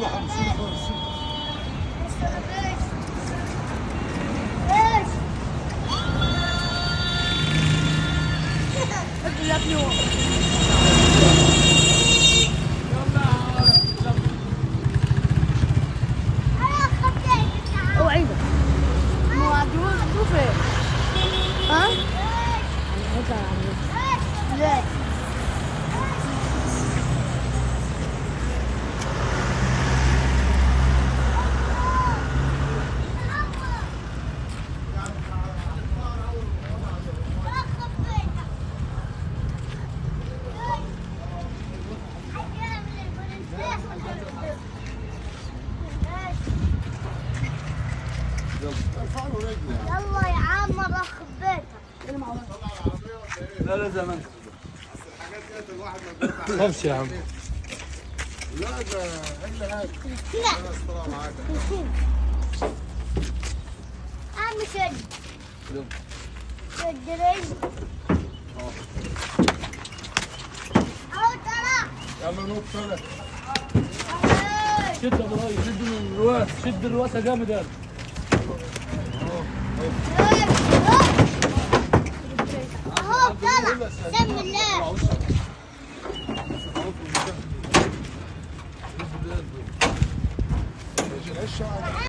سيبه. اوعي ما عدوش شوفي. ها؟ لا. يلا يا عم رخ بيتك. لا لا زي ما انت. الحاجات ديت الواحد ما خافش يا عم. لا ده الا هات. لا. معاك. عم شد. شد رجل. اهو طلع. يلا نط طلع. شد يا ابراهيم، شد الرواس، شد الرواسه جامد يلا. اهو طلع. سم الله. العش.